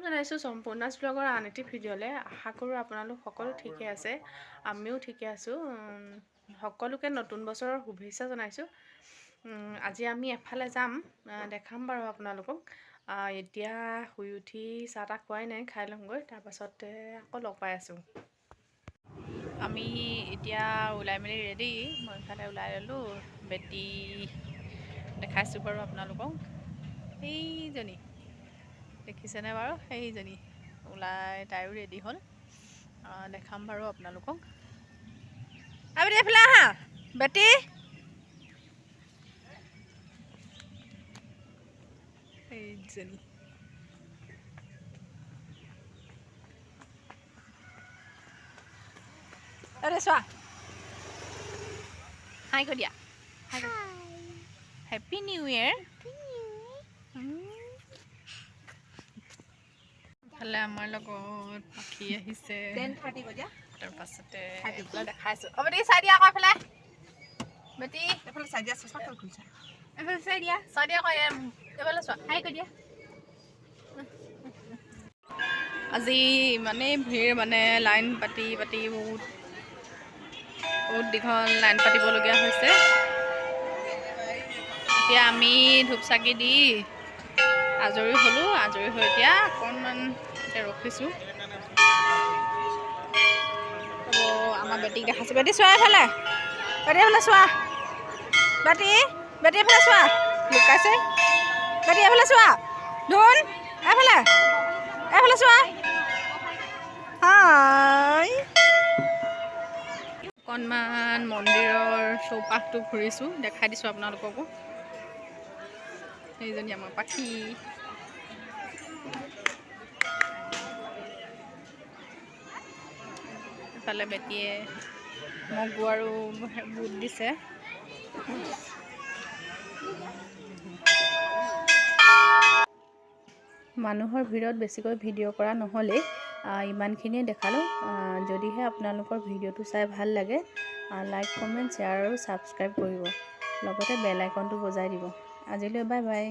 জনাইছোঁ সম্পূৰ্ণাছ ব্লগৰ আন এটি ভিডিঅ'লৈ। আশা কৰোঁ আপোনালোক সকলো ঠিকে আছে, আমিও ঠিকে আছোঁ। সকলোকে নতুন বছৰৰ শুভেচ্ছা জনাইছোঁ। আজি আমি এফালে যাম, দেখাম বাৰু আপোনালোকক। এতিয়া শুই উঠি চাহ তাহ খোৱাই নাই, খাই ল'মগৈ, তাৰপাছতে আকৌ লগ পাই আছোঁ। আমি এতিয়া ওলাই মেলি ৰেডি। মই ইফালে ওলাই ল'লোঁ, বেটি দেখাইছোঁ বাৰু আপোনালোকক। সেইজনী দেখিছেনে বাৰু? সেইজনী ওলাই তাইও ৰেডি হ'ল। দেখাম বাৰু আপোনালোকক। বেটি এইফালে আহা বেটি। সেইজনী আৰে চোৱা, হাই কৈ দিয়া, হেপী নিউ ইয়েৰ। ইফালে আমাৰ লগত পাখি আহিছে, তাৰপাছতে এইফালে দেখাইছোঁ। অ বেটি চাই দিয়া আকৌ এইফালে, বেটি এইফালে চাই দিয়া, চশমা খুলিছা। এইফালে চাই দিয়া, চাই দিয়া আকৌ এইফালে চোৱা, হাই কৈ দিয়া। আজি ইমানেই ভিৰ, মানে লাইন পাতি পাতি বহুত বহুত দীঘল লাইন পাতিবলগীয়া হৈছে। এতিয়া আমি ধূপ চাকি দি আজৰি হ'লোঁ। আজৰি হৈ এতিয়া অকণমান এতিয়া ৰখিছোঁ। আমাৰ বেটিক দেখাইছোঁ। বেটি চোৱা এইফালে, বেটি এইফালে চোৱা, বেটি বেটি এইফালে চোৱা, লুকাইছে। বেটি এইফালে চোৱা, ধুন এইফালে, এইফালে চোৱা। হাই, অকণমান মন্দিৰৰ চৌপাশটো ঘূৰিছোঁ, দেখাই দিছোঁ আপোনালোককো। সেইজনী আমাৰ পাখি। ইফালে বেটিয়ে মগু আৰু বুট দিছে। মানুহৰ ভিৰত বেছিকৈ ভিডিঅ' কৰা নহ'লেই, ইমানখিনিয়ে দেখালোঁ। যদিহে আপোনালোকৰ ভিডিঅ'টো চাই ভাল লাগে, লাইক, কমেণ্ট, শ্বেয়াৰ আৰু ছাবস্ক্ৰাইব কৰিব, লগতে বেল আইকনটো বজাই দিব। আজিলৈ বাই বাই।